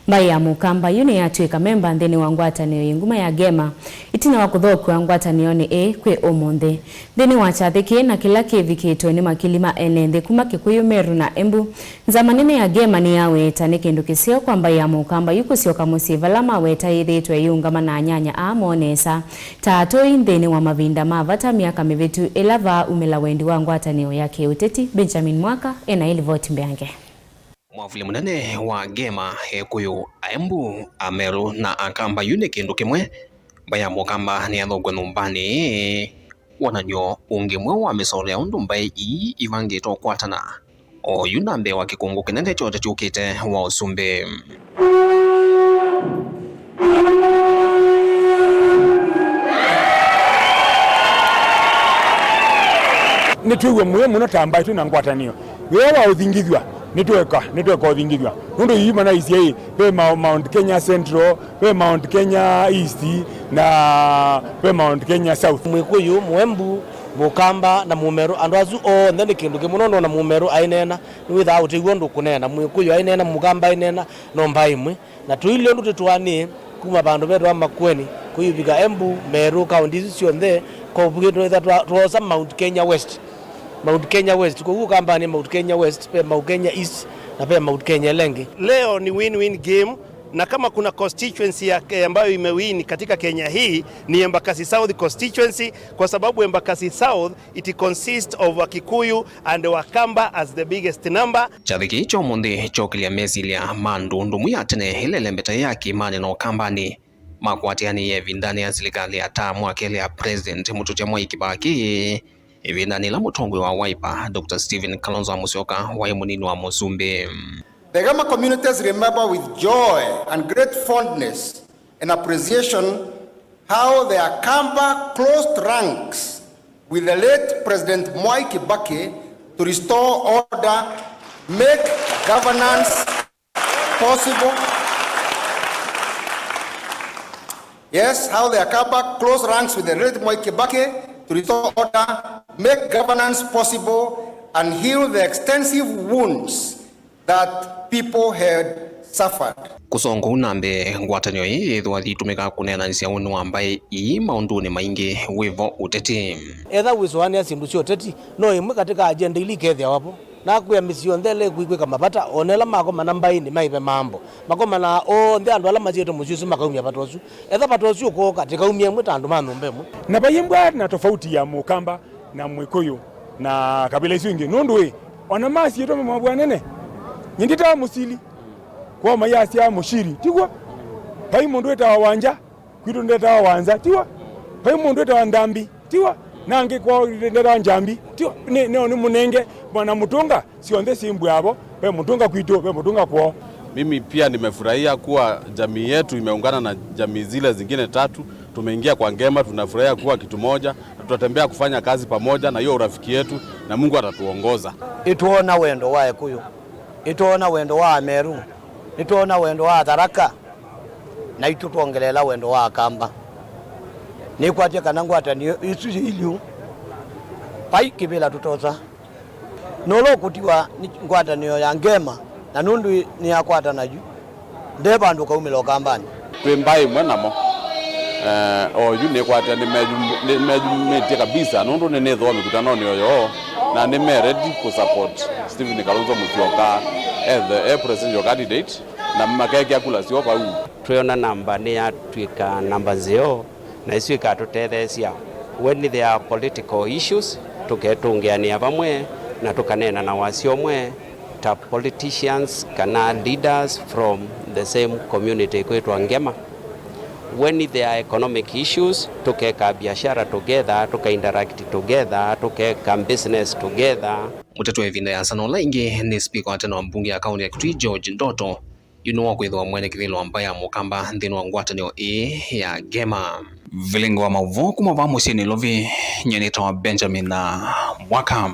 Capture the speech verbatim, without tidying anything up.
Mbaĩ ya Mũkamba yu nĩyatw'ĩka memba nthĩnĩ wa ngwatanĩo yĩ nguma ya Ngema, ĩtina wa kũthokw'a ngwatanĩonĩ ĩĩ kwĩ ũmũnthĩ. Nthĩnĩ wa kyathĩ kĩĩ na kĩla kĩvikĩtwe nĩ makili ma ene nthĩ kuma Kĩkũyũ, Meru na Embu, nzama nene ya Ngema nĩyaweeta nĩ kĩndũ kĩseo kwa mbaĩ ya Mũkamba yu kũsyoka mũsyĩ vala maweta yĩthĩĩtwe ĩiũngama na anyanya aa moo nesa, ta atũi nthĩnĩ wa mavinda ma vata myaka mĩvĩtu ĩla vaaumĩla wendi wa ngwatanĩo ya kĩũteti. Benjamin Mwaka ena ĩlivoti mbeange. Mwavuli mũnene wa Ngema, Ekũyũ, Aembu, Ameru na Akamba yu nĩ kĩndũ kĩmwe. Mbaĩ ya Mũkamba nĩyathokwe nyũmbanĩ ĩĩ. Wonany'o ũngĩ mweũ wa mĩsoolo ya ũndũ mbaĩ ii ivangĩte ũkwatana, o yu na mbee wa kĩkũngũ kĩnene kya ũteti ũkĩte wa ũsumbĩ. Nĩtwĩw'a mũyo mũno ta mbaĩ twĩ na ngwatanĩo. Wĩa wa ũthingithw'a, nĩtweka, nĩtweka ũthingithw'a. Nũndũ yu manaisye ĩ, ve Ma-, Mount Kenya Central, ve Mount Kenya East, na ve Mount Kenya South. Mwĩkũyũ, Mũembu, Mũkamba, na Mũmeru, andũ asu onthe nĩ kĩndũ kĩmwe, nũndũ ona Mũmeru aineena, nĩwĩthaa ũtew'a ũndũ ũkũneena. Mwĩkũyũ aineena, Mũkamba aineena, no mbaĩ ĩmwe. Na tũilye ũndũ tũtwaanĩe kuma vandũ vetawa Makueni, kũyũvika Embu, Meru, kaunti isu syonthe, kovu kĩtũ twĩtha twa-, twoosa Mount Kenya West. Mount Kenya West, kwoou Ũkambanĩ Mount Kenya West, ve Mount Kenya East, na ve Mount Kenya ĩla ĩngĩ. Leo ni win-win game, na kama kuna constituency ya, ambayo imewin katika Kenya hii ni Embakasi South constituency, kwa sababu Embakasi South, it consists of Wakikuyu and Wakamba as the biggest number. Kyathĩ kĩĩ kya ũmũnthĩ kyokĩlya mesilya ma ndũndũmu ya tene ĩla ĩlembete ya kĩĩmanĩ na Ũkambanĩ. Makwatĩanĩie ĩvindanĩ ya silikalĩ ya taamu wa kelĩ ya President mũtũtya Mwai Kĩbakĩ, ĩvindanĩ ĩla mũtongoi wa Wiper, Doctor Stephen Kalonzo Musyoka, waĩ mũnini wa mũsumbĩ. The Gema communities remember with joy and great fondness and appreciation how the Akamba closed ranks with the late President Mwai Kibaki to restore order, make governance possible. Yes, how the Akamba closed ranks with the late Mwai Kibaki to restore order, make governance possible, and heal the extensive wounds that people had suffered. Kũsonga ũu na mbee, ngwatanĩo ĩĩ yĩthĩwa yĩitũmĩka kũneenanĩsya ũnĩ wa mbaĩ ii maũndũnĩ maingĩ wĩ vo ũteti. Etha wĩsũanĩa syĩndũ sya ũteti, no ĩmwe katĩ ka agenda ila ikethĩawa vo. Nakwĩa mĩsyĩ yonthe ĩla ĩkwĩkwĩka mavata, o na ĩla makomana mbaĩnĩ maĩve mambo. Makomanaa onthe andũ ala masyĩte mũsyĩ ũsu makaumya vata ũsu. Etha vata ũsu ũkooka, tĩkaumye ĩmwe ta andũ ma nyũmba ĩmwe. Na vaimbwa na tofauti ya Mũkamba na Mwĩkũyũ na kabila isu ingĩ. Nũndũ ĩ, ona masyĩtwa me mavua nene. Nyie nditawa Mũsili. Kwao mayasya Mũshiri, tiw'o? Vai mũndũ wĩtawa Wanja, kwitũ ndetawa Wanza, tiw'o? Vai mũndũ wĩtawa Ndambi, tiw'o? Na angĩ kwao ndetawa Njambi, tiw'o? Nĩ, nĩ, nĩ mũnenge, mwana mũtũnga, syonthe syĩ mbwavo, ve mũtũnga kwitũ, ve mũtũnga kwoo. Mimi pia nimefurahia kuwa jamii yetu imeungana na jamii zile zingine tatu. Tumeingia kwa Ngema, tunafurahia kuwa kitu moja, na tutatembea kufanya kazi pamoja na hiyo urafiki yetu, na Mungu atatuongoza. Nĩtwoona wendo wa Ekũyũ, nĩtwoona wendo wa Ameru, nĩtwoona wendo wa Atharaka, naitũ twongeleela wendo wa Akamba. Nĩkwatya kana ngwatanĩo isu yĩ iliu, vai kĩvĩla tũtosa. Nũla ũkũtiwa nĩ ngwatanĩo ya Ngema, na nũndũ nĩyakwatana yu, nde vandũ ũkaumĩla Ũkambanĩ. Twĩ mbaĩ ĩmwe namo. Eh, oyu nĩkwatĩa nĩmeyu-, nĩmeyumĩtye kabisa, nũndũ nĩnĩthĩwa mĩkutanonĩ oyo, na nĩme ready kũ support Stephen Kalonzo Musyoka as the presidential candidate, na makekĩa kula syoo vau. Twĩona namba nĩyatw'ĩka namba nzeo. Na isu ikatũtetheesya when there are political issues, tũketũngĩanĩa vamwe na tũkaneena na wasya ũmwe ta politicians kana leaders from the same community kwĩtwa Ngema. When there are economic issues, tũkeka biashara together, tũka interact together, tũkeka business together. Mũteti wa ĩvinda yĩasa na ũla ĩngĩ nĩ spika wa tene wa mbunge ya kaunti ya Kitui, George Ndoto, yu nĩwakwĩthĩwa mwene kĩvĩlo wa mbaĩ ya Mũkamba nthĩnĩ wa ngwatanĩo ĩĩ ya Ngema. Vilingi wa maũvoo kuma vaa mũsyĩ Nairobi, nyie nĩtawa Benjamin na Mwaka.